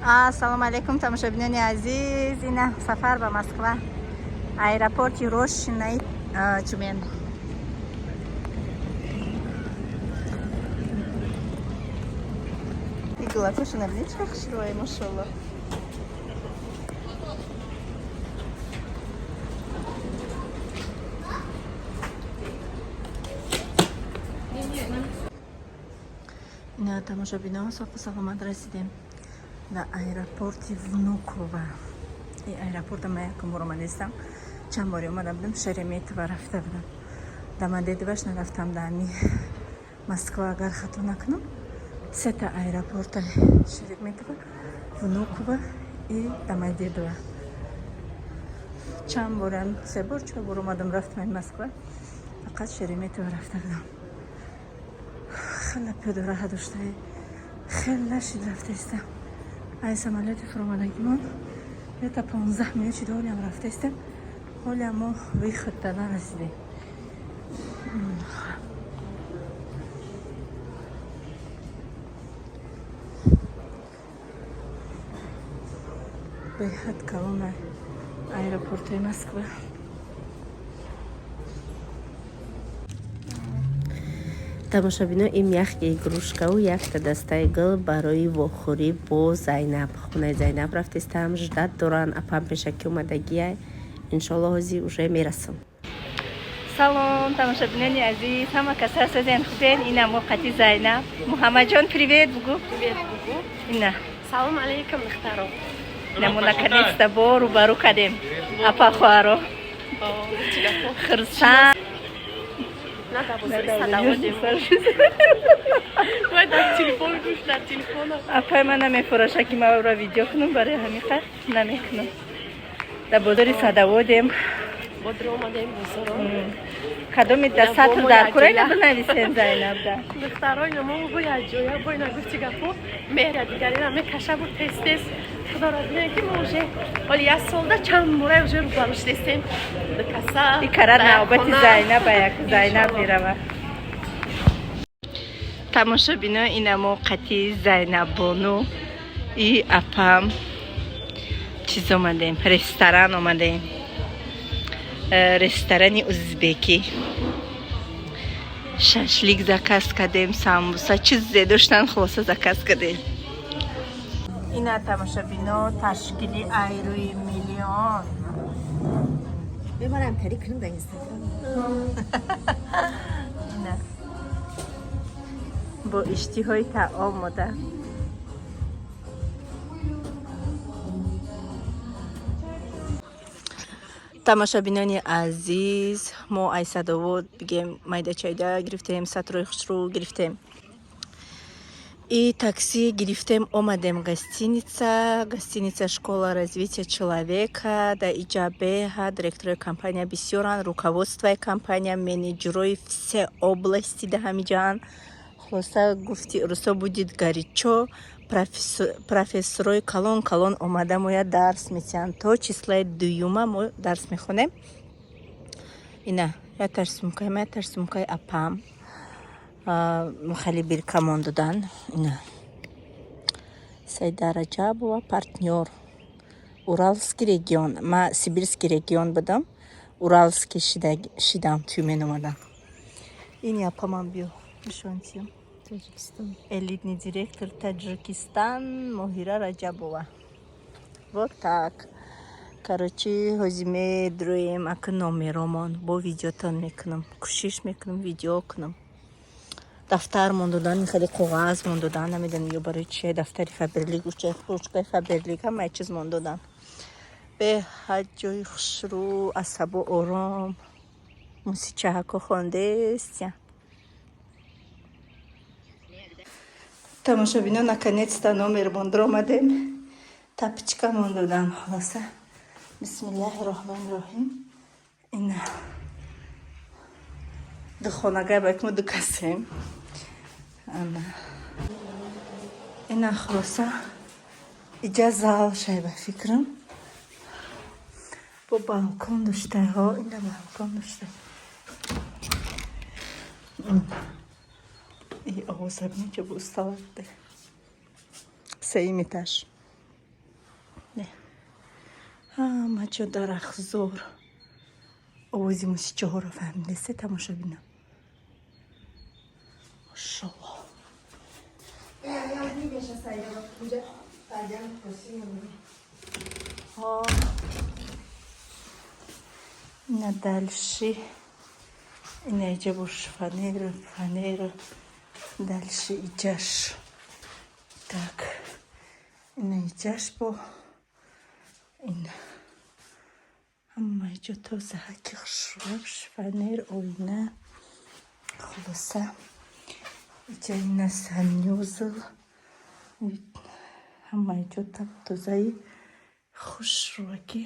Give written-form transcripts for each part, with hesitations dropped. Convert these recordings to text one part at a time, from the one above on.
Ассалому алайкум, тамошобинони азиз. Ина сафар ба Москва, аэропорти Рощинаи Тюмен. Иглакошона бинед, чӣ хушрӯе, машолло. Ина, тамошобино, соқу саломат расидем дар аэропорти Внуково. И аэропорта ман якум бор омадастам. Чанд бори омада будам, Шереметьево рафта будам, Домодедоваш нарафтам. Дар ами Москва, агар хато накунам, сета аэропорта: Шереметьево, Внуково и Домодедово. Чанд борам, се бор, чор бор омадам, рафтам ин Москва, фақат Шереметьево рафта будам. Хеле пиёдараҳа доштаи, хеле шид рафтаистам. Ай самолёти фуромадагимон где-то 15 минут шид, ҳолиам рафтаистем, ҳолиам мо выходда нарасидем. Беҳад калона аэропортои Москва. Тамошобино, им як игрушкаву якта дастаи гул барои вохӯрӣ бо Зайнаб. Хонаи Зайнаб рафтестам, ждать доран, апам пешакӣ омадагия. Иншолло, ҳози уже мерасам. Салом, тамошобинони азиз, ҳама каса созен, хубен? Ина мо қати Зайнаб. Муҳаммадҷон, привет бугу. Привет бугу. Ина. Салом алейкум, духтаро. Ина мо наконец-то бо рӯбарӯ кардем, апа хоҳаро. Хурсанд. На, дар бозори Садоводем. Вай, дар телефон гӯш, дар телефон. Апай ман намефуроша, ки ман ро видео кунам, барои ҳамиқа намекунам. Дар бозори Садоводем. Бодро омадем бозоро. Кадоми да сатр дар курайна бинависен, Зайнаб да. Духтаро, ина мо бо якҷоя, бо ина гуфти гапо, меҳра дигарина мекаша буд тез тез. Худоро бинем, ки мо уже ҳоли як солда чанд бора уже рӯбарӯ шудестем. Дукаса. И кара навбати Зайнаба, як Зайнаб мерава. Тамошобино, ина мо қати Зайнаббону и апам чиз омадем, ресторан омадем. Ресторани узбекӣ. Шашлик заказ кардем, самбуса, чизе доштан, хулоса, заказ кардем. Ина, тамошобино, ташкили айрӯи миллион. Мебарам тари кунам дар Инстаграм. Ина бо иштиҳои таом мода. Тамошобинони азиз, мо ай Садовод бигем, майда чайда гирифтем, сатрои хушрӯ гирифтем и такси гирифтем, омадем гостиница, гостиница «Школа развития человека». Да иҷа беҳа директорои компания бисёранд, руководствои компания, менеҷерои все области да ҳамиҷаанд. Хулоса, гуфти русо, будет горячо. Профессорои калон калон омада моя дарс метиҳанд. То числаи дуюма мо дарс мехонем. Ина яташ сумкаи ма, яташ сумкаи апам. Хеле биркамон додан. Ина Саида Раҷабова, партнёр, Уральский регион. Ма Сибирский регион будам, Уральский шидам, Тюмен омадам. Ини апамам, биё нишонтиём. Таҷикистон. Элитный директор Таджикистан Моҳира Раҷабова. Вот так, короче, ҳози медроем ака номеромон, бо видеотон мекунам, кӯшиш мекунам видео кунам. Дафтар мон додан, хеле коғаз мон додан, намедонам ё барои чи, дафтари Фаберлик, ручкаи Фаберлик, ҳамаи чиз мон додан. Беҳад ҷои хушрӯ, асабу ором, мусичаҳако хондестя. Тамошобино, наконец-то номермон омадем, тапочкамон додан. Хулоса, бисмиллаҳи роҳмани роҳим. Ина духонагай ба мо ду касем. Ана ина, хулоса, иҷа зал шай, ба фикрам, бо балкон доштаҳо. Ина балкон дошта. И овоза бинед, чо усталарде. Сеюм этаж. Ҳама ҷо дарахтзор. Овози мусичаҳоро фаҳмидесе, тамошобинам? Машалло. Ина дальше, ина иҷа бош фанера, фанера, дальше иҷаш. Так, ина иҷаш бо ина ҳама иҷо тозаҳаки хушрӯ, шифоньер, оина. Хулоса, иҷа ина санузел, ҳама иҷо тозаи хушрӯаки,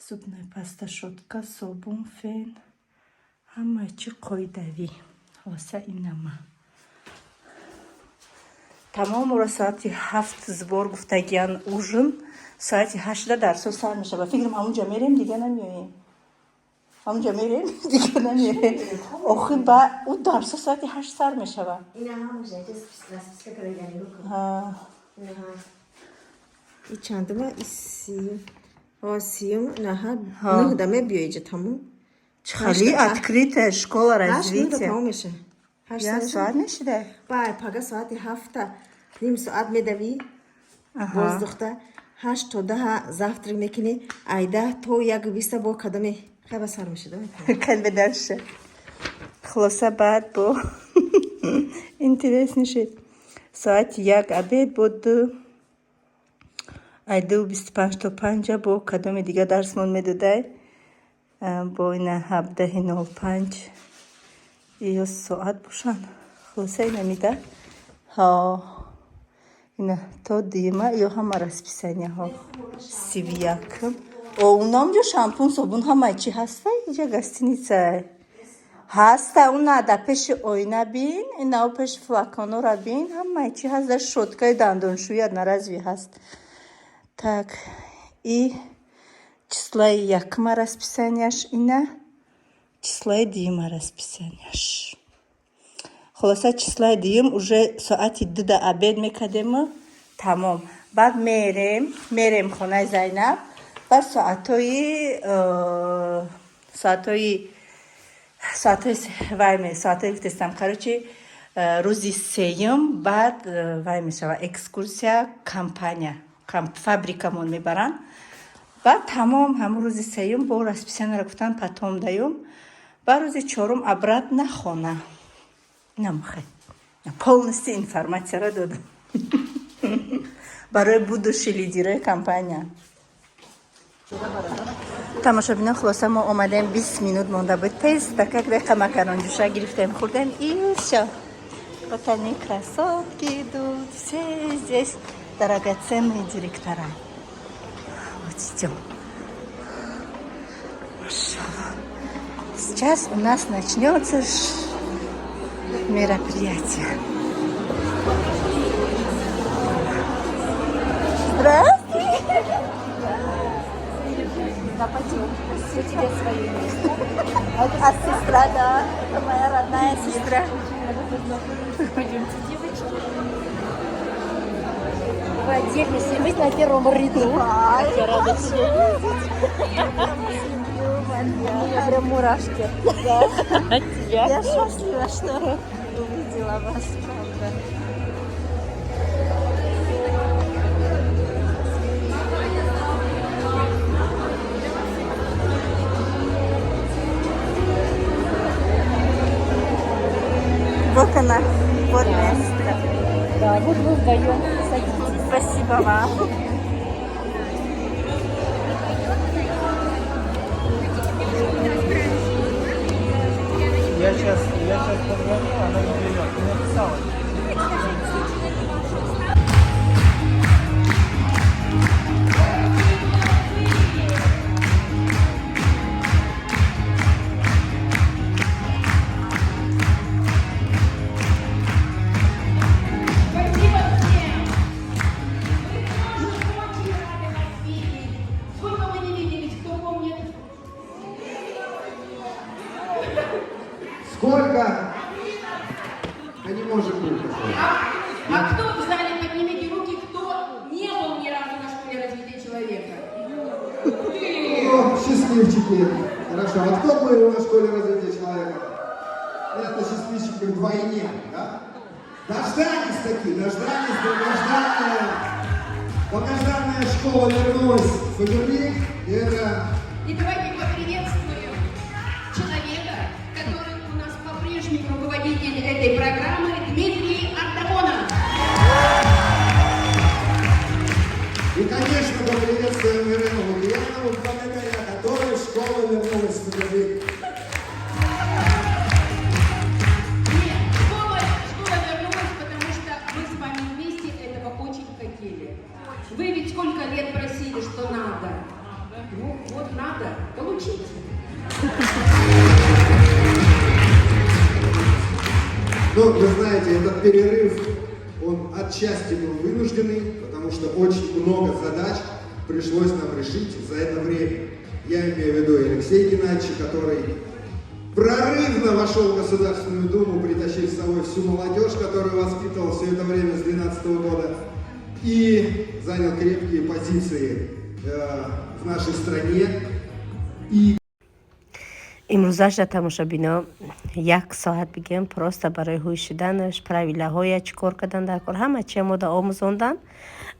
зубная паста, щётка, собун, фен, ҳама чи қоидавӣ. Хулоса, инама тамом. Ора соати 7 сбор гуфтагиян, ужин соати 8-да, дарсо сар мешава. Фикрам, ҳамунҷа мерем, дига намеоем. Ҳамунҷа мерем, дига намеоем. Охи, ба ӯ дарсо соати 8 сар мешава. Ина ҳамаша расписка карда. И чандума? И сиюм. Сиюм, наҳа, нӯҳда мебиё иҷа, тамом. Хали открытая школа развития. Тамом меша. Як соат мешида. Бай, пага соати 7-та ним соат медавӣ воздухта, 8 то 10 завтрак мекунӣ, ай 10 то 1:20 бо кадоме хайба сар мешуда. Кадме дальше. Хулоса, баъд бо интересно шид. Соати 1 обед, бо 2, ай 2:25 то 5-а бо кадоми дига дарсмон медодай. Бо ина 17:05 ё соат бошанд. Хулоса, ина мида. Ҳо, ина то дима ё ҳама расписанияҳо 31-м. О, унамҷо шампун, собун, ҳамаи чи ҳаста. Иҷа гостиница ҳаста. Уна да пеши оина бин, инау пеши флаконора бин, ҳамаи чи ҳаст, дар щёткаи дандоншӯи одноразовый ҳаст. Так, и числаи якма расписанияш, ина числаи дуюма расписанияш. Хулоса, числаи дуюм уже соати 2-да обед мекардему, тамом. Баъд мерем хонаи Зайнаб. Баъд соатҳои вай, соатҳои гуфтестам, короче, рӯзи сеюм баъд вай мешава, экскурсия, компания, фабрикамон мебаранд. Баъд тамом, ҳамун рӯзи сеюм бо расписаниеро гуфтан, потом даём. Баъд рӯзи чорум обратно хона. Намхай полностью информатсияро додам барои будущий лидерои компания. Тамошобинон, хулоса, мо омадем, 20 минут монда буд. Тез как дақиқа макаронҷӯша гирифтем, хӯрдем, и всё. Вот они, красотки, идут. Все здесь драгоценные директора. Вот идем. Машаллах. Сейчас у нас начнется мероприятие. Здравствуй! Да, пойдем. У тебя свое место. А сестра, да, это моя родная сестра. Пойдемте, девочки. Вы отдельно, вы на первом ряду. Ай, Я рада тебя видеть. У меня прям мурашки. Да. От тебя. Я счастлива, что увидела вас, правда. Вот она, вот место. Да, вот вы вдвоем садитесь. Спасибо вам. Я сейчас позвонил, она не берет. Не написала. Спасибо всем! Мы тоже очень рады вас видеть. Сколько мы не виделись, кто помнит? Сколько? Да не может быть. Счастливчики. Хорошо. А кто был на школе развития человека? Это счастливчики вдвойне, да? Дождались таки, дождались, долгожданная, долгожданная школа вернулась в Фаберлик. И это И давайте поприветствуем человека, который у нас по-прежнему руководитель этой программы, Дмитрий Артамонов. И, конечно, поприветствуем Ирину Лукьянову, благодаря которой школа вернулась в Фаберлик. Нет, школа вернулась, потому что мы с вами вместе этого очень хотели. Вы ведь сколько лет просили, что надо. Ну, вот надо, получите. Ну, вы знаете, этот перерыв, он отчасти был вынужденный, потому что очень много задач пришлось нам решить за это время. Я имею в виду и Алексея Геннадьевича, который прорывно вошел в Государственную Думу, притащив с собой всю молодежь, которую воспитывал все это время с 2012 года, и занял крепкие позиции в нашей стране. И Имрӯзашда, тамошобино, як соат бигем, просто барои ҳуй шуданаш, правилаҳоя, чӣ кор кардан дар кор, ҳама чи омода омӯзондан.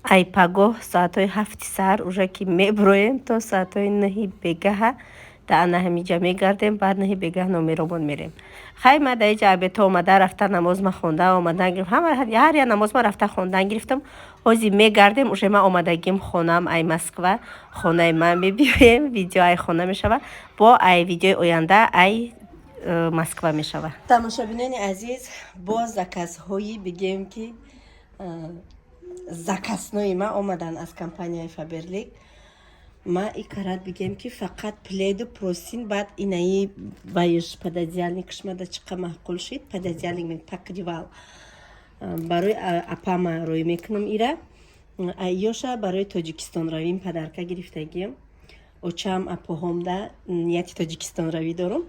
Ай пагоҳ соатҳои 7-и саҳар уже ки меброем, то соатҳои 9-и бегаҳа да ана ҳамиҷа мегардем, баъд 9-и бегаҳ номеромон мерем. Хай, ма да иҷа обедҳо омада рафта, намоз ма хонда омадан гирифтам, ҳама ҳар як намоз ма рафта хондан гирифтам. Ҳози мегардем, уже ма омадагим хонам ай Москва, хонаи ман мебиёем, видео ай хона мешава, бо ай видеои оянда ай Москва мешава. Тамошобинони азиз, бо заказҳои, бигем ки заказнои ма омадан аз компанияи Фаберлик. Ма и карат, бигем ки фақат пледу простынь, баъд инаи ваюш пододеяльник шмада чиқа маъқул шид, пододеяльник мен покрывал барои апама рӯй мекунам ира. Ёша барои Тоҷикистон равим подарка гирифтагием, очам, апоҳомда нияти Тоҷикистон равӣ дорум.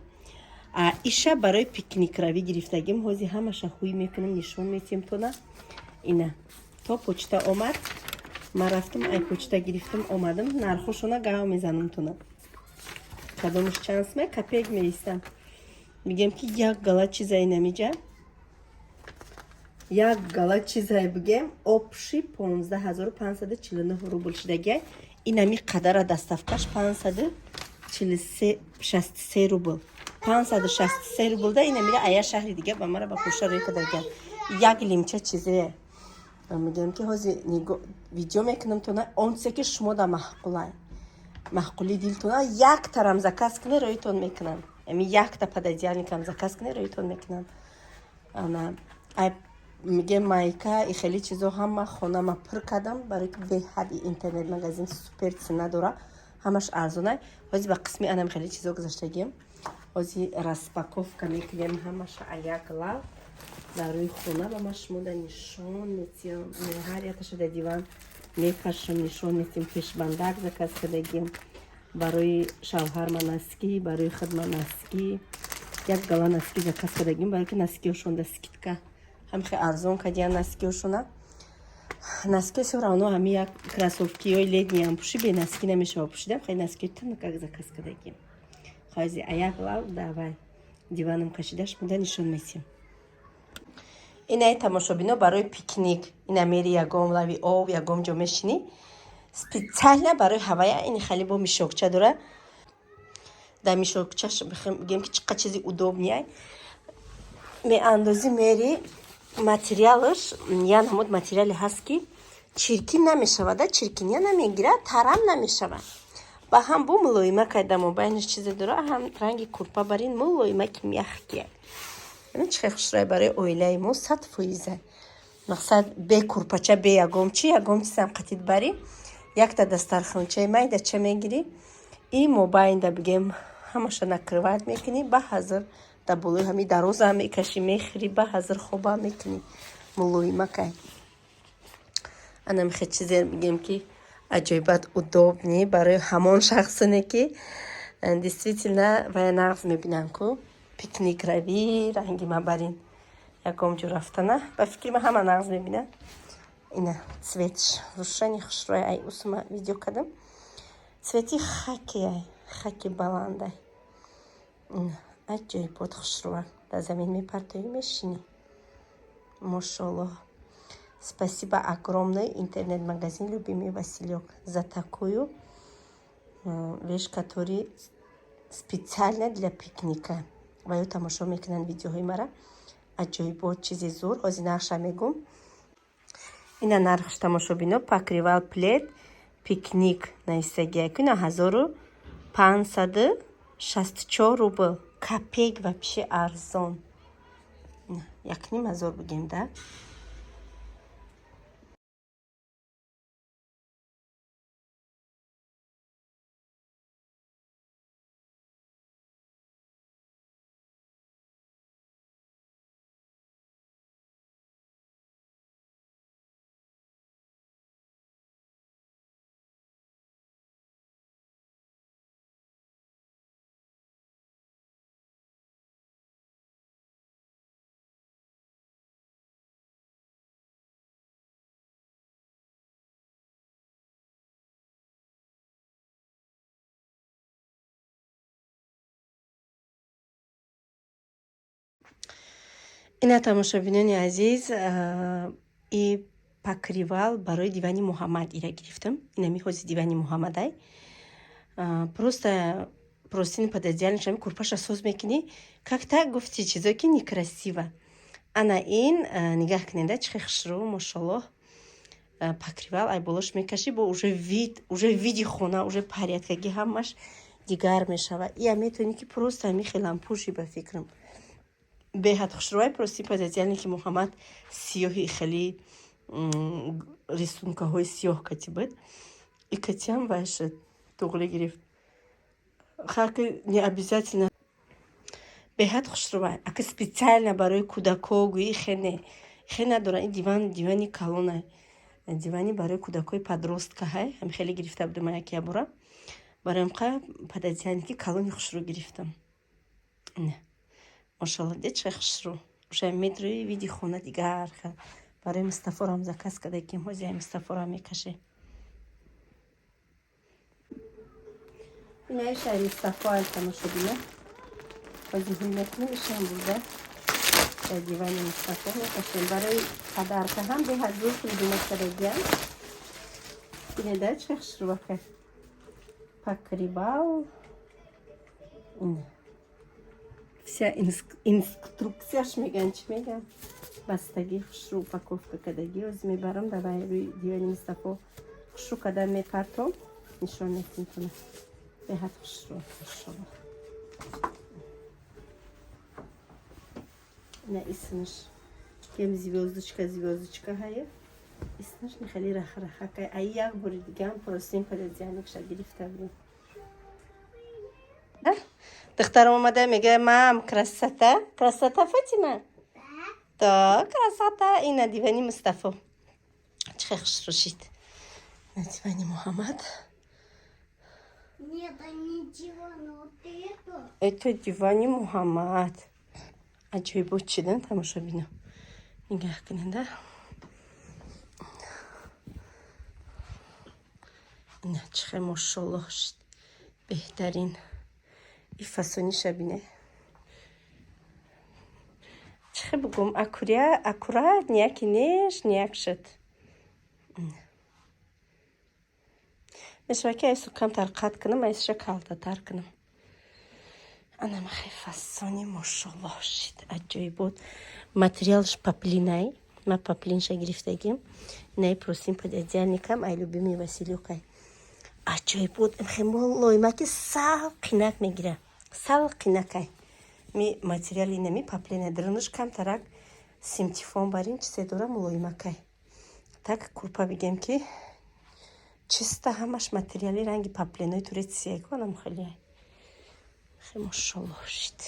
Иша барои пикник равӣ гирифтагим. Ҳози ҳамаша ҳуй мекунам, нишон метиҳем тона. Ина то почта омад, ман рафтам ай почта гирифтам, омадам, нархошона гав мезанам тона, кадомаш чанд сме копеек меистам. Мигем ки як гала чизай намиҷа, як гала чизай, бигем, общий 15 549 рубл шидагиай. Инами қадара доставкаш 543 рубл, 563 рублда инамира ая шаҳри дига ба мара ба пушта рӯй кардагиам. Як лимча чизе, мегӯям ки ҳози видео мекунам тона, он чизе ки шумо да маъқулай, маъқули дилтона, яктарам заказ кунед, рӯитон мекунам. Ами якта пододеяльникам заказ кунед, рӯитон мекунам. Ана ай мегем майка и хеле чизо ҳама хонама пур кардам, барои ки беҳад интернет магазин супер цена дора, ҳамаш арзонай. Ҳози ба қисми анам хеле чизо гузаштагием, ҳози распаковка мекунем ҳамаша аяк лав дар рӯи хона ба ма шумода нишон метиҳам. Ҳар якташа дар диван мекашам, нишон метиҳам. Пешбандак заказ кардагием барои шавҳарма, носки барои худма, носки, як гала носки заказ кардагим, барои ки носкиҳошонда скидка, ҳам хеле арзон кардиян носкиҳошона. Носки всё равно ҳами як кроссовкиҳои летниам пӯши, бе носки намешава пӯшидам. Хеле носки тунукак заказ кардагим. Хози аяк лав давай диваном кашидаш муда нишон метиҳам. Инаи, тамошобино, барои пикник ина мери, ягон лави об, ягон ҷо мешинӣ, специально барои ҳавая ин хеле бо мешокча дора. Дар мешокчаш, бигем ки чӣ қад чизи удобный, меандозӣ, мери. Материалаш ян ҳамуд материале ҳаст, ки чиркин намешавада, чиркиния намегирад, тарам намешавад, ба ҳам бо мулоима карда мобайнаш чизе дора, ҳам ранги курпа барин мулоима ки мягкие. Чӣ хел хушрӯй, барои оилаи мо 100%. Мақсад, бе курпача, бе ягом чи, ягом чизам қатид барӣ, якта дастархончаи майдача мегирӣ и мобайнда, бигем, ҳамаша накрывать мекунӣ, ба ҳазр дар болои ҳами дароза мекашӣ, мехӯрӣ, ба ҳазр хоба мекунӣ, мулоимакай. Анам хел чизе, бигем ки аҷоибат удобный барои ҳамон шахсоне ки действительно вая нағз мебинанд ку пикник равӣ, ранги ма барин ягом ҷо рафтана. Ба фикри ма, ҳама нағз мебинанд. Ина цветш рӯшани хушрӯй, ай усума видео кардам, цвети хакияй. Хаки баландай. Аҷоибот, хушрӯа. Дар замин мепартоӣ, мешинӣ. Мошоллоҳ. Спасибо огромное интернет-магазин «Любимый Василек» за такую вещь, который специально для пикника. Ва ё тамошо мекунанд видеоҳои мара. Аҷоибот, чизи зур. Ҳозир нархша мегум. Ина нархш, тамошобино, покрывал, плед, пикник нависагия. Ина 1564 рубл. Копеек, вообще арзон. 1500 бигем да. Ина, тамошобинони азиз, и покрывал барои дивани Муҳаммад ира гирифтам. Инами ҳози дивани Муҳаммадай. Просто простыни, пододеяльник, ами курпаша соз мекунӣ, как так гуфти, чизо ки некрасиво. Ана ин нигаҳ кунеда, чӣ хел хушрӯ, мошаллоҳ. Покрывал ай болош мекашӣ, бо уже вид, уже види хона, уже порядкаги ҳамаш дигар мешава. Ия метавонӣ ки просто ами хелам пӯшӣ, ба фикрам беҳад хушрӯай. Простыни, пододеяльники Муҳаммад сиёҳи, хеле рисункаҳои сиёҳ кати буд, и катиам вай шуд, туғри гирифт. Хаки не обязательно, беҳад хушрӯай. Ака специально барои кӯдако гӯи, хене хе надора. Ин диван дивани калона, дивани барои кӯдакои подростка ҳай. Ҳами хеле гирифта будам як ябора, барои ҳамқа пододеяльники калони хушрӯ гирифтам. Мошалло, де чӣ хушрӯ, уже медрӯи, види хона дигар. Барои Мустафорам заказ кардагим, ҳози Мустафорам мекаше. Инаишай Мустафо ай, тамошобина, ҳози ҳуй мекунем, ишам бурда дар дивани Мустафо мекашем. Барои подарка ҳам беҳад зур придумать кардагиам. Инеда чӣ хушрӯака покрывал. Ина вся инструкцияш меган, чӣ меган, бастагӣ, хушрӯ упаковка кардагӣ. Ҳозир мебарам, давай рӯи дивани Мустафо хушрӯ кардам, мепартом, нишон метинтона. Беҳад хушрӯ, машалло. Ина исмаш кем звездочка, звездочка ҳая. Исмаш хеле рахрахакай. Ай як бори дигаам простыни, пододеяльникша гирифта будем. Духтарам омада, мега: «Мам, красота, красота, Фатима, да, красота». Ина дивани Мустафо чӣ хел хушрӯ шид. Ина дивани Муҳаммад. Нет, не диван, вот это. Это дивани Муҳаммад. Аҷоибот чидан, тамошобино, нигаҳ кунеда. Ина чӣ хел мошоллоҳ шид, беҳтарин. И фасониша бине, чӣ хел бугум, аккурат, нияки неш нияк шуд. Мешавад ки айсу камтар қат кунам, айсуша калтатар кунам. Анама хел фасони, мошоллоҳ шид, аҷоибот. Материалш поплинай, ма поплинша гирифтагим. Инаи простыни, пододеяльникам ай любимый Василёкай. Аҷоибот, хел мулоимаки, сал қинак мегира, сал қинакай. Ми материали нами поплина, дарунаш камтарак симтифон барин чизе дора, мулоимакай. Так курпа бигем ки чиста, ҳамаш материали ранги поплинои турецияй анам хеле хе мошоллоҳ шид.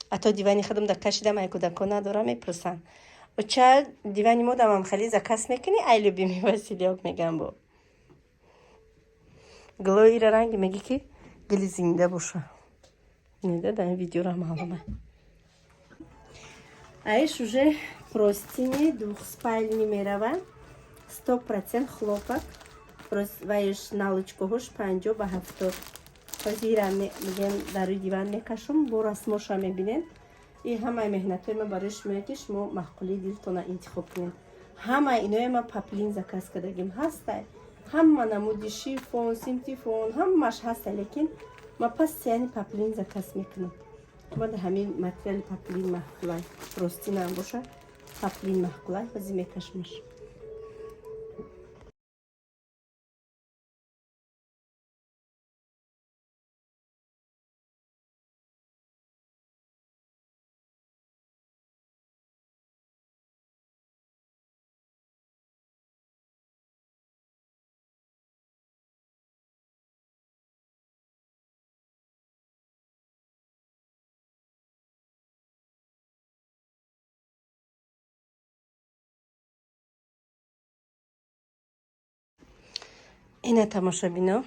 Ато дивани худам да кашидам, ай кӯдако надорам, мепурсанд: «Оча, дивани модамам хеле заказ мекунӣ?» Ай любимый Василёк мегам, бо гулоира ранги меги ки гули зинда боша. Неда дар видеора маълума. Аиш уже простыни двухспальный мерава, 100% хлопок. Вайш наволочкаҳош 50 ба 70. Ҳозира мегем, дар рӯи диван мекашум, бо расмоша мебинед. И ҳамаи меҳнатҳои ма барои шумое, ки шумо маъқулии дилтона интихоб кунед. Ҳамаи иное ма поплин заказ кардагим ҳастай. Ҳама намуди шифон, симтифон, ҳамаш ҳастай, лекин ма постоянно поплин заказ мекунам. Ма да ҳамин материали поплин маъқулай. Ростинам боша, поплин маъқулай. Ҳозир мекашмаш. Ина, тамошобино,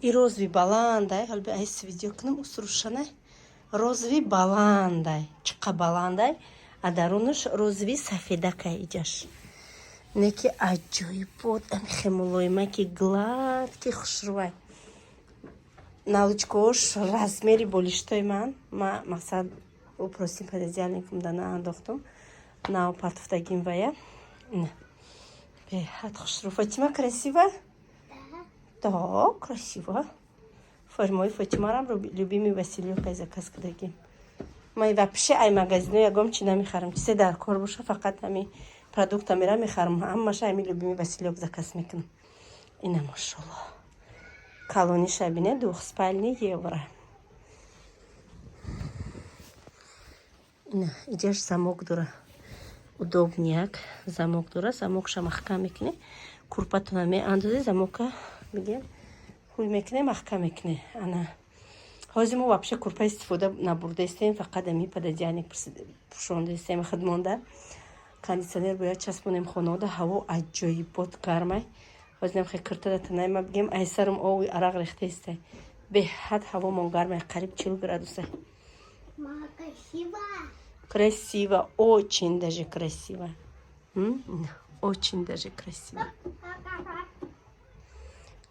и розовый баландай. Ҳалби айс видео кунам, ус рӯшанай. Розовый баландай, чиқа баландай, а дарунаш розовый сафедакай. Иҷаш не ки аҷоибот, амихе мулоимаки, гладкий, хушрӯвай. Наволочкаош размери болиштои ман. Ма мақсад ӯ простынь пододеяльникам да наандохтум, нав партофтагим вая. Ина, беҳад хушрӯ. Фотима, красиво? Да, красиво. Формои Фотимарам любимый Василёкай заказ кардагим. Ман вообще ай магазино ягом чи намехарам. Чизе дар кор боша, фақат ҳами продукта мера мехарам. Ҳамаша ҳами любимый Василёк заказ мекунам. Ина, машалло. Калониша бине, двухспальный, евро. Ина, иҷаш замок дора. Удобняк замок дора. Замокша маҳкам мекунӣ. Курпатона меандозӣ, замока бигем, ҳуй мекунем, маҳкам мекунем. Ана, ҳозир мо вообще курпа истифода набурдаистем, фақат ами пододеяльник пӯшондаистем худмонда. Кондитсионер бояд часпонем хонаода, ҳаво аҷоибот гармай. Ҳозир намхе киртада танай ма, бигем, айсарум ови арақ рехтаистай. Беҳад ҳавомон гармай, қариб 40 градуса. Мама, красиво. Красиво, очень даже красиво. Очень даже красиво.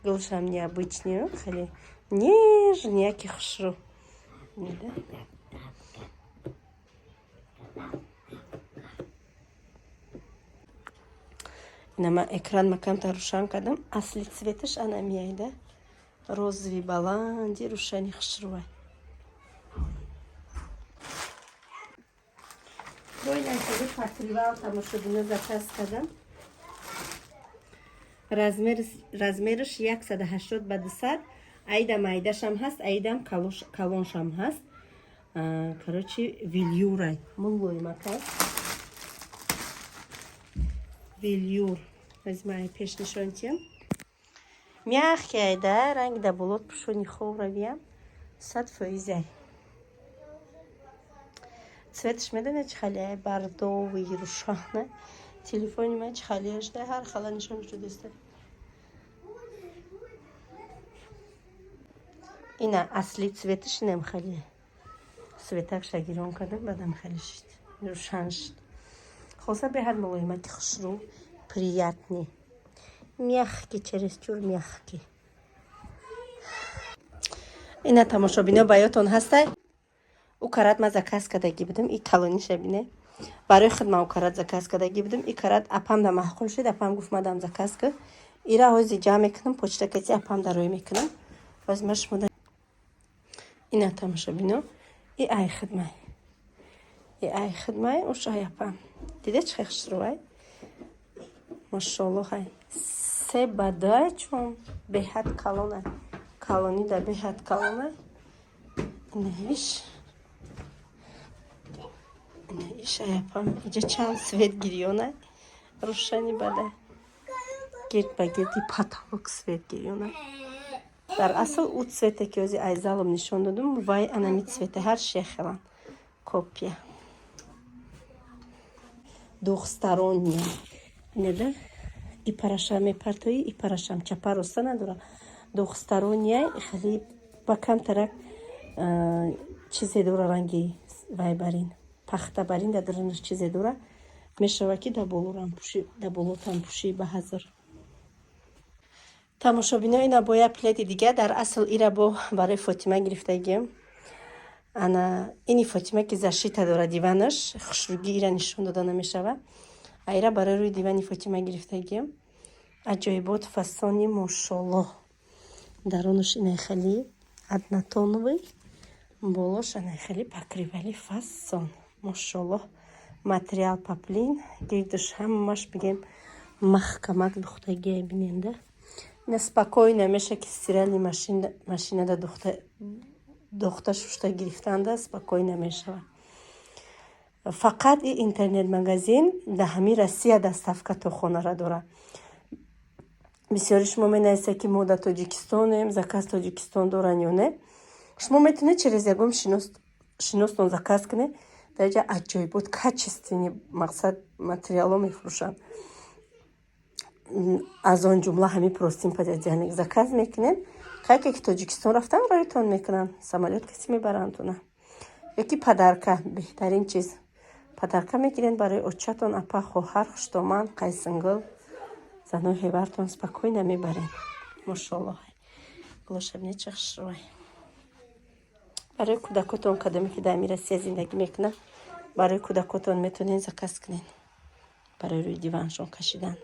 Гулшам необычный, хеле нежный, яки хушрӯ. Да? Инама экран ма камтар рӯшан кардам. Асли цветаш ана мияйда. Розовый баланди, рӯшани хушрӯвай. Боинакади покрывал, тамошобино, заказ кардам. Размераш 180 ба 200. Айда майдашам ҳаст, айдам калоншам ҳаст. Короче, велюрай, мулоимакай велюр. Возьмай, пеш нишонтиям. Мягкий айда, ранг да болот пӯшони хов равиям, 100%ай. Цветаш медонед чӣ халияй? Бордовый, рӯшана. Телефони ман чӣ халияш да, ҳар хала нишон шудааста. Ина, асли цветаш инам хали. Светакша гирон кардам, баъдам хали шид, рӯшан шид. Хулоса, беҳад мулоимаки, хушрӯ, приятный, мягкий, чересчур мягкий. Ина, тамошобино, ба ёдтон ҳастай, ӯ карат ма заказ кардагӣ будам? И калониша бине. Барои худ ма ӯ карат заказ кардагӣ будам. И карат апам да маъқул шуд, апам гуфт, мадам, заказ кар. Ира ҳози ҷамъ мекунам, почта кати апам дароӣ мекунам. Ҳозир ма шумо. Ина, тамошобино, и ай хидмай, и ай хидмай, уш ай апам. Диде, чӣ хел хушрӯвай, машолло. Ҳай, 3 ба 2, чун беҳад калона, калонӣ да беҳад калона. Инаиш, инаиш ай апам. Иҷа чанд свет гирёна, рӯшани бада, гирд ба гирди потолок свет гирёна. Дар асл ӯ цвете, ки ҳози айзалом нишон додум, вай анами цвете ҳар шехелан копия двухсторонняя. Неда и параша мепартоӣ, и парашам чапа роста надора. Двухсторонняя, хеле ба камтарак чизе дора, ранги вай барин, пахта барин, дар дарунаш чизе дора, мешавад, ки дар болорам пӯши, дар болотам пӯшӣ. Ба ҳазр Тамошобино, ина бо як пледи дига. Дар асл ира бо барои Фотима гирифтагим. Ана ини Фотима, ки защита дора диванаш, хушрӯгӣ ира нишон дода намешава. А ира барои рӯи дивани Фотима гирифтагим. Аҷоибот, фасони, мошоллоҳ. Дарунаш инай хеле однотоновый, болош анай хеле покрывали фасон, мошоллоҳ. Материал поплин, гирдаш ҳамаш, бигем, маҳкамак духтагия. Биненда, ина спокойно меша, ки стиральный машинада духта, шушта гирифтанда спокойно мешава. Фақат и интернет-магазин да ҳамин Россия доставка то хонара дора. Бисёри шумо менависед, ки мо дар Тоҷикистонем, заказ Тоҷикистон доран ё не. Шумо метавонед через ягон шиностон заказ кунед. Дар ҷа аҷоибот, качественный, мақсад, материалҳо мефурӯшанд, аз он ҷумла ҳамин простынь, пододеяльник. Заказ мекунед, кайке ки Тоҷикистон рафтан, роитон мекунанд, самолёт каси мебарандтона. Ёки подарка, беҳтарин чиз, подарка мегиред барои очатон, апа, хоҳар, хуштоман, қайсингул, занои ҳевартон, спокойно мебаред. Мошоллоҳ, гулоша бинед, чӣ хушрӯй. Барои кӯдакотон, кадоме ки дар ами Россия зиндагӣ мекунад, барои кӯдакотон метавонед заказ кунед, барои рӯи диваншон кашидан.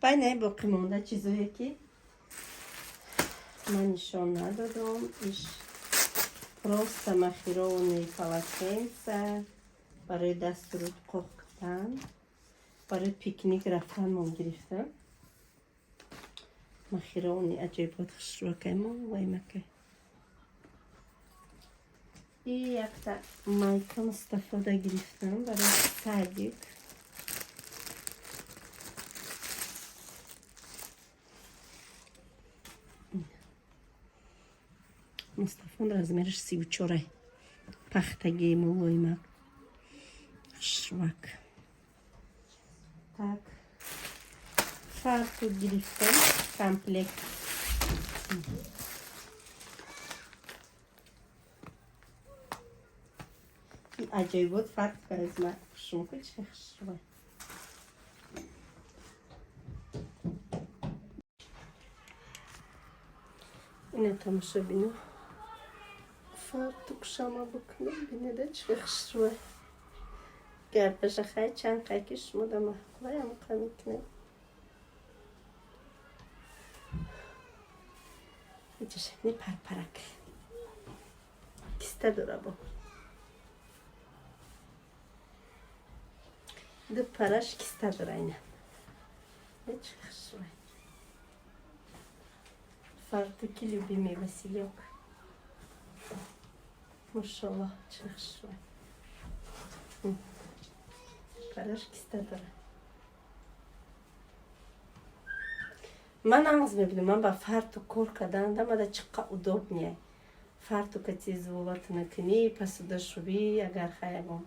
Байнаи боқимонда чизое, ки ман нишон надодам, иш просто махированные полотенца барои дасту рӯ қоқтан, барои пикник рафтан мо гирифтам. Махировани аҷоибот, хушрӯакай, моваймакай. И якта майка Мустафода гирифтам барои садик. Мустафон размераш 34-ай, пахтагии мулоимак, хушрӯак. Так, фартук гирифтам, комплект. Аҷоибот фартук аз ма хушум ку, чӣ хушрӯай. Ина, тамошобино, фартук шама бикунам, бинеда, чӣ хушрӯай. Гардаша хай чанд қай ки шумо да маъқулай, амқа мекунем. Иҷашани парпарак киста дора, бо ду параш киста дора. Ина чӣ хушрӯай фартуки любимый Василек, мошаллоҳ, чӣ хушрӯай, параш киста дора. Ман нағз мебинам, ман ба фартук кор кардан дамада чиқа удобнее. Фартука тез вулатана кунӣ, посуда шӯӣ, агар хай ягон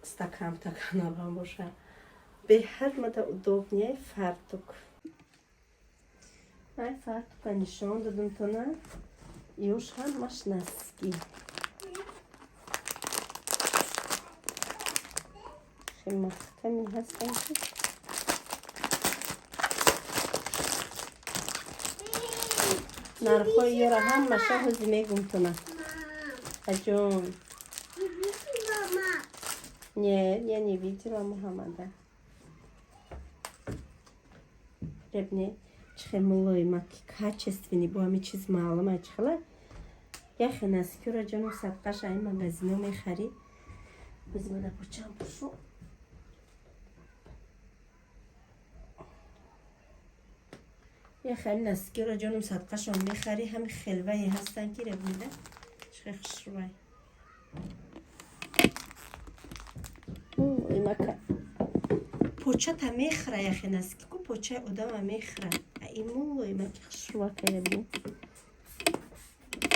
стакан таканабам боша, беҳад мада удобнее фартук. Ай, фартука нишон додам тона. Ёш ҳамаш носки. Хеле маҳками ҳастанд, ки нархҳои ёра ҳамаша ҳози мегум тона. Аҷон. Нет, я не видела Мухаммада. Ребне, чихе мулоимаки, качественный, бо ҳами чиз маълума чихела. Яхе носкиро, ҷону, садқаш, ай магазино мехарӣ. Биз мана почам пушу. Яхе носкиро, ҷонум, садқашон мехарӣ, ҳами хелвае ҳастанд, ки ребнида, чихе хушрӯай. Мака почата мехра, яхе носки ку почаи одама мехра. А ин мулоимаки хушрӯака, ребни.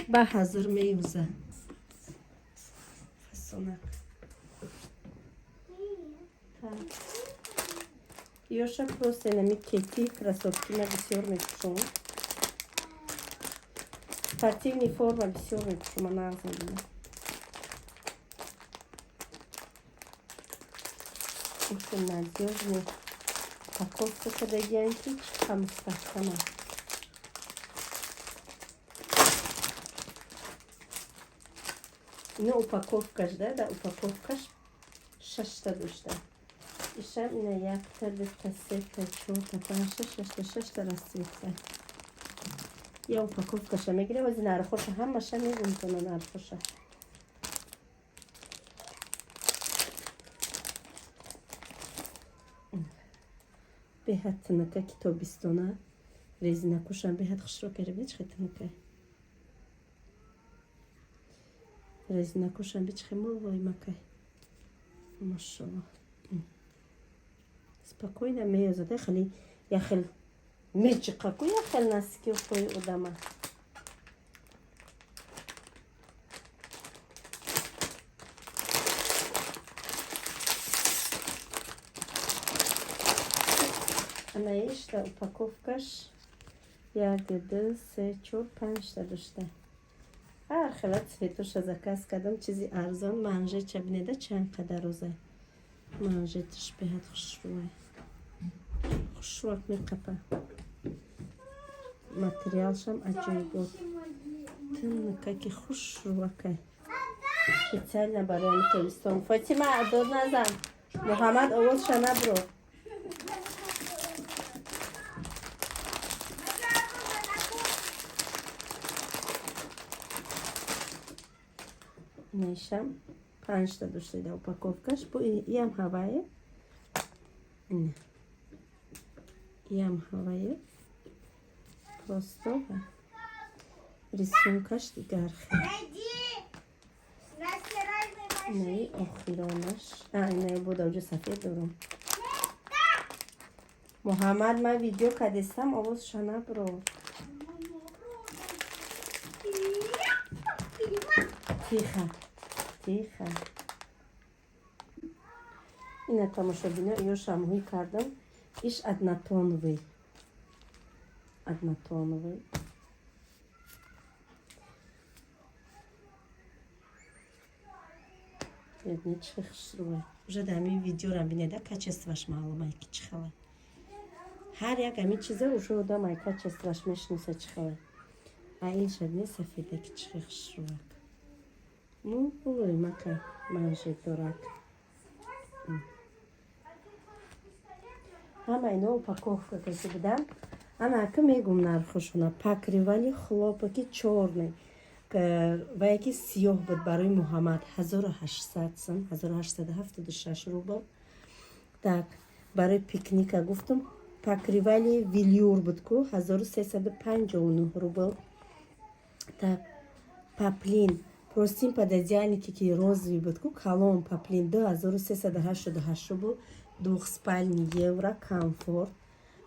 Ба ҳазур меюза. Фасонак. Так. Ёша просто инами кети, кроссовки ма бисёр мепӯшам. Спортивный форма бисёр мепӯшам, ма нағз мебинам. Очень надежный. Упаковка кардагиян, ки чӣ мустаҳкама. Ина упаковкаш да упаковкаш шашта дошта. Ишам ина якта, дута, сета, чорта, панҷта, шашта, шашта расцветка. Я упаковкаша мегирем, ози нархоша ҳамаша мегум тона нархоша. Беҳад тыныка, ки тобистона резинакушам беҳад хушро карда, чӣ тыныка. Резинакушам бичхе мулвоймакай. Машалло. Спокойно меёзада, хеле яхел меҷиқаку, яхел носки пои одама. Анаишта упаковкаш як, ду, се, чор, панҷта дошта. Ҳар хела цветоша заказ кардам, чизи арзон. Манжетша бинеда, чанд қадар роза. Манжеташ беҳад хушрӯай. Хушрӯак меқапа. Материалшам аҷоибот. Тынакаки хушрӯакай. Специально барои тобистон. Фотима, дод назан. Муҳаммад овозша набро. Инашам панҷта доштада упаковкаш. Бо иам ҳавае. Иам ҳавае. Просто рисункаш дигар хел. Инаи охиронаш. Инаи бо даоҷа сафед дорам. Муҳаммад, ман видео кардестам, овозша набро. Тихо. Тихо. Ина тамошобино, ё шамҳӯй кардам. Иш однотоновый. Однотоновый. Бедни чӣ хушрӯй. Уже дар ҳамин видеора бинеда, качествош маълума, ки чӣ хела. Ҳар як ҳамин чиза уже одам ай качествош мешиноса, чӣ хела. А ин шабне сафеда, ки чӣ хушрӯак. Мулоимака манжет дорад. Ҳама ино упаковка каси будам. Ана ака мегум нархошона. Покрывали хлопоки чёрный. Ва яки сиёҳ буд барои Муҳаммад 1800 сум, 1876 рубл. Так, барои пикника гуфтум, покрывали велюр буд ку 1359 рубл. Так, поплин простынь пододеяльники, ки розовый буд ку, калон поплин 2388 рубл, двухспальный евро комфорт.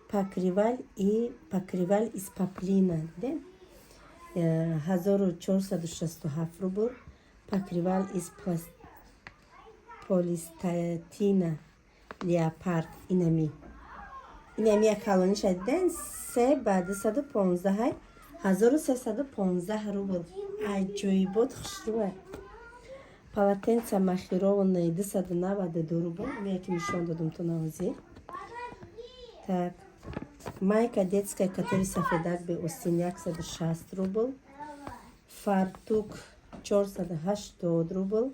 Покрывал и покрывал из поплина, дидем? 1467 рубл. Покрывал из полистатина леопард инами. Инами калониша диден, се ба 215, 1315 рубл. Аҷоибот хушрӯа. Полотенца мохерованные 292 рубл. Яки нишон додум то навози. Так. Майка детская, который сафедак бе остин, 160 рубл. Фартук 480 рубл.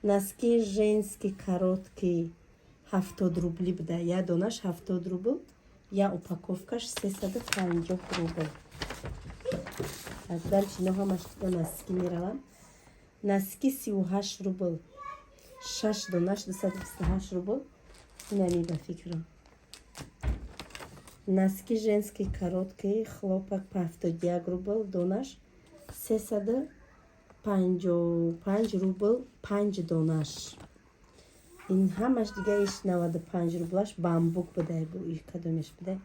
Носки женский короткий 70 рубли буда. Я донаш 70 рубл. Я упаковкаш 350 рубл. Так, дальше ино ҳамаш носки меравам. Носки 38 рубл. 6 донаш 228 рубл. Инами ба фикрам. Носки женский короткий хлопок по 71 рубл донаш, 355 рубл 5 донаш. Ин ҳамаш дига иш 95 рублаш бамбук будай, бу и кадомеш будай?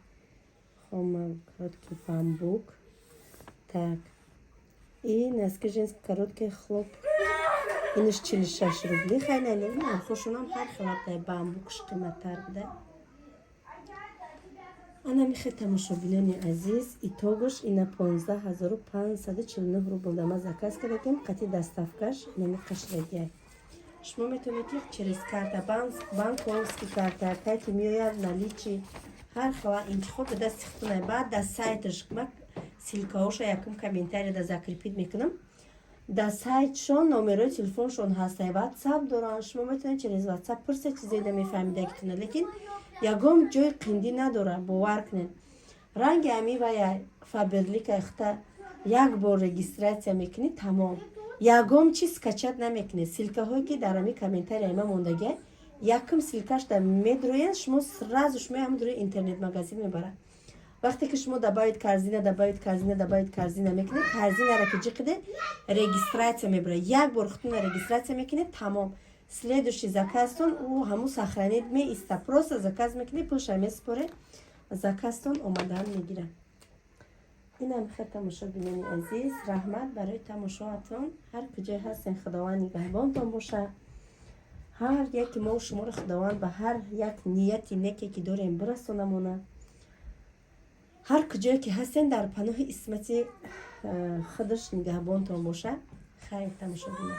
Хома короткий бамбук. Так. И носки женский короткий хлоп. Иниш 46 рубли. Хайна не, хошунам ҳар хел будай, бамбукш қиматтар будай. Ана михе, тамошобинони азиз, итогуш ина 15 549 рубл дама заказ кардагим, қати доставкаш инами қашрагиай. Шумо метавонед, ки через карта, банковский карта, кай ки меояд наличи. Ҳар хела интихоб дасти худтонай. Баъд дар сайташ ма ссылкаҳоша якум комментарияда закрепить мекунам. Дар сайтшон номерои телефоншон ҳастай, Ватсап доранд. Шумо метавонед через Ватсап пурсед, чизе намефаҳмидагитона. Лекин ягон ҷои қиндӣ надорад, бовар кунед. Ранги ами вая Фаберлика ихта як бор регистрация мекунӣ, тамом, ягон чиз скачать намекунед. Ссылкаҳое ки дар ами комментарияи ма мондагия, якум ссылкаш да медроянд, шумо сразу шумо ҳамн рӯи интернет-магазин мебарад. Вақте ки шумо «добавить корзина», «добавить корзина», «добавить корзина» мекунед, корзинаро ки ҷиқиде, регистрация мебарад. Як бор худтона регистрация мекунед, тамом, следующий заказтон ӯ ҳамун сохранить меиста. Просто заказ мекунед, пулша месупоред, заказтон омадан мегирад. Инам хел, тамошобинони азиз, раҳмат барои тамошоатон. Ҳар куҷое ҳастен, Худованд нигаҳбонтон боша. Ҳар яке мо шуморо Худованд ба ҳар як нияти неке ки дорем бирасонамона. Ҳар куҷое ки ҳастен, дар паноҳи исмати худаш нигаҳбонтон боша. Хайр, тамошобинон.